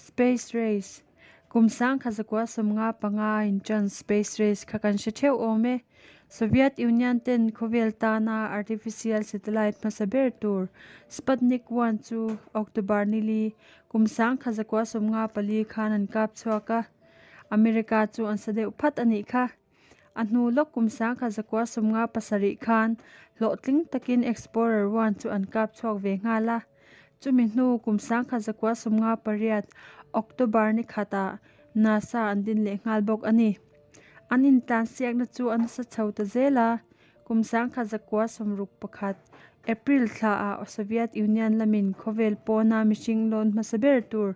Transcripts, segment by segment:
Space Race, Kum 1955 inṭan Space Race kha kan hre theuh awm e. Soviet Union ten khawvel tana artificial satellite hmasa ber tur Sputnik 1 chu October nili, kum 1954 khan an kap chhuak a. America chu an sa deuh phat a nih kha. A hnu lawk kum 1957 khan hlawhtling takin Explorer 1 chu an kap chhuak ve nghal a. Chumi hnu kum 1958 October ni khatah NASA an din leh nghal bawk a ni. An intlansiakna chu a nasa chho ta zel a, kum 1961 April thlaah Soviet Union lamin khawvel pawna mihring lawn hmasa ber tur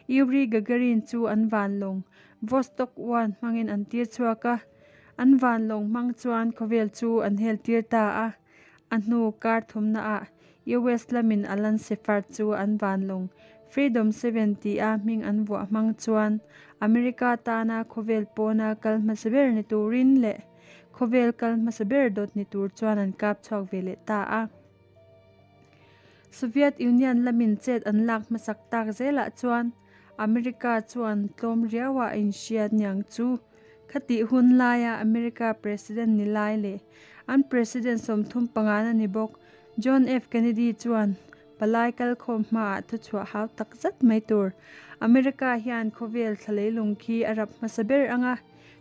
Yuri Gagarin chu an vanlawng Vostok 1 hmangin an tir chhuak a, an vanlawng hmang chuan khawvel chu an hel tir ta a. A hnu kar thumnaah US lamin Alan Shepard chu an vanlawng Freedom 7 tia hming an vuah hmang chuan America tana khawvel pawna kal hmasa ber ni turin leh khawvel kal hmasa ber dawt ni tur chuan an kap chhuak ve leh ta a. Soviet Union lamin chet an lak hmasak tak zelah chuan America chuan tlawm riauah a inhriat niang chu. Khatih hun laia America President ni lai leh an President 35 a ni bawk John F. Kennedy chuan palai kalkhawm hmaah thuchhuah hau tak zat mai tur America hian khawvel thlaleilung khi a rap hmasa ber ang a,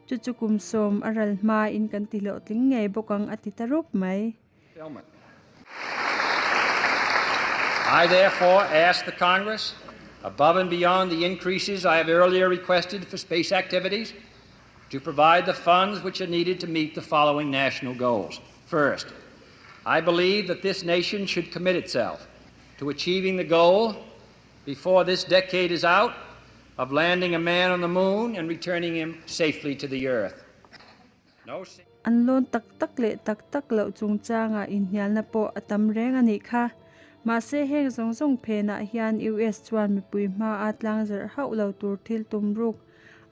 chu chu kum 10 a ral hmain kan ti hlawhtling ngei bawk ang a ti ta rup mai. I therefore ask the Congress, above and beyond the increases I have earlier requested for space activities, to provide the funds which are needed to meet the following national goals. First, I believe that this nation should commit itself to achieving the goal before this decade is out of landing a man on the moon and returning him safely to the earth. No An lawn tak tak leh tak tak loh chungchangah inhnialna pawh a tam reng a nih kha. Mahse heng zawng zawng phenah hian US chuan mipui hmaa tlangzarh hauh lo tur thil tum ruk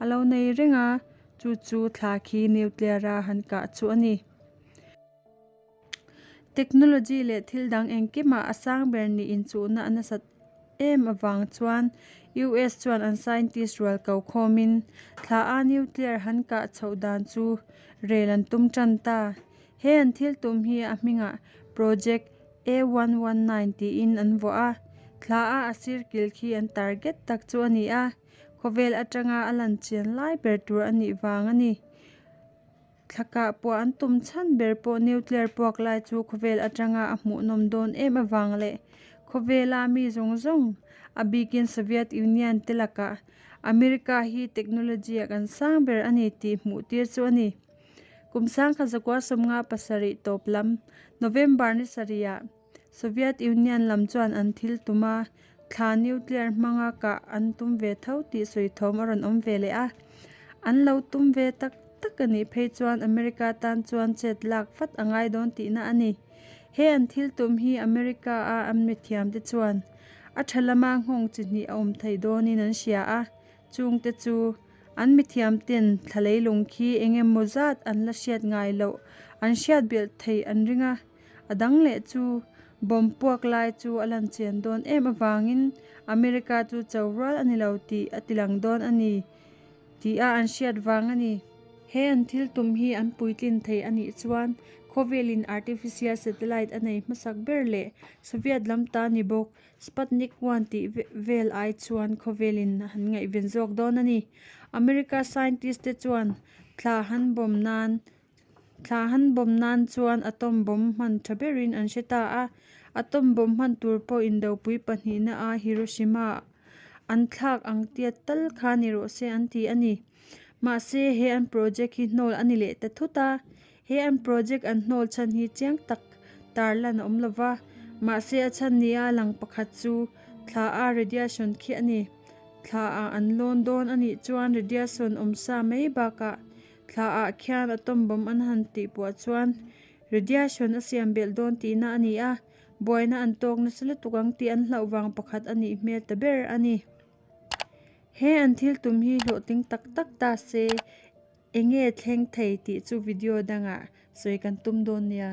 a lo nei reng a, chu chu thla khi nuclear a han kah chu a ni. Technology leh thil dang engkimah a sang ber nih inchuhna a nasat em avang chuan US chuan an scientist rual ko khawmin thla a nuclear han kah chhoh dan chu rel an tum tan ta. He an thil tum hi a hmingah Project A119 tiin an vuah a, thla a a sir kil khi an target tak chu a ni a, khawvel atanga a lan chian lai ber tur a nih vang a ni. Thlakah pawh an tum chhan ber pawh nuclear puak lai chu khawvel atanga a hmuhnawm dawn em avang leh khawvela mi zawng zawng, a bikin Soviet Union te lakah America hi technology ah kan sang ber a ni tih hmuh tir chu a ni. Kum 1957 tawp lam, November ni sarihah Soviet Union lam chuan an thil tum a, thla nuclear hmanga kah an tum ve tho tih sawi thawm a rawn awm ve leh a. An lo tum ve tak tak a nih phei chuan America tan chuan chet lak vat a ngai dawn tihna a ni. He an thil tum hi America a an mithiam te chuan a tha lama nghawng chi hnih a awm thei dawnin an hria a, chungte chu an mithiam ten thla leilung khi eng emaw zat an la hriat ngai loh an hriat belh theih an ring a. A dang leh chu bomb puak lai chu a lan chian dawn em avangin America chu cho rual a ni lo tih a ti lang dawn a ni tih a an hriat vang a ni. He an thil tum hi an puitlin thei a nih chuan khawvelin artificial satellite a nei hmasak ber leh Soviet lam ta ni bawk Sputnik 1 tih vel ai chuan khawvelin han ngaihven zawk dawn a ni. America scientist te chuan thla han bomb nan Thla han bomb nan chuan atom bomb hman tha berin an hre ta a, atom bomb hman tur pawh indopui pahnihna a Hiroshima an thlak ang tiat tal kha ni rawh se an ti a ni. Mahse he an project hi hnawl a ni leh ta thut a, he an project an hnawl chhan hi chiang tak tarlan a awm lova, mahse a chhan nia lang pakhat chu thla a radiation khi a ni. Thla ah an lawn dawn a nih chuan radiation awm sa mai bakah Thla ah khian atom bomb an han tih puah chuan radiation a siam belh dawn tihna a ni a, buaina an tawk nasa lutuk ang tih an hlauh vang pakhat a nih hmel ta ber a ni. He an thil tum hi hlawhtling tak tak ta se eng nge thleng thei tih chu video dangah sawi kan tum dawn nia.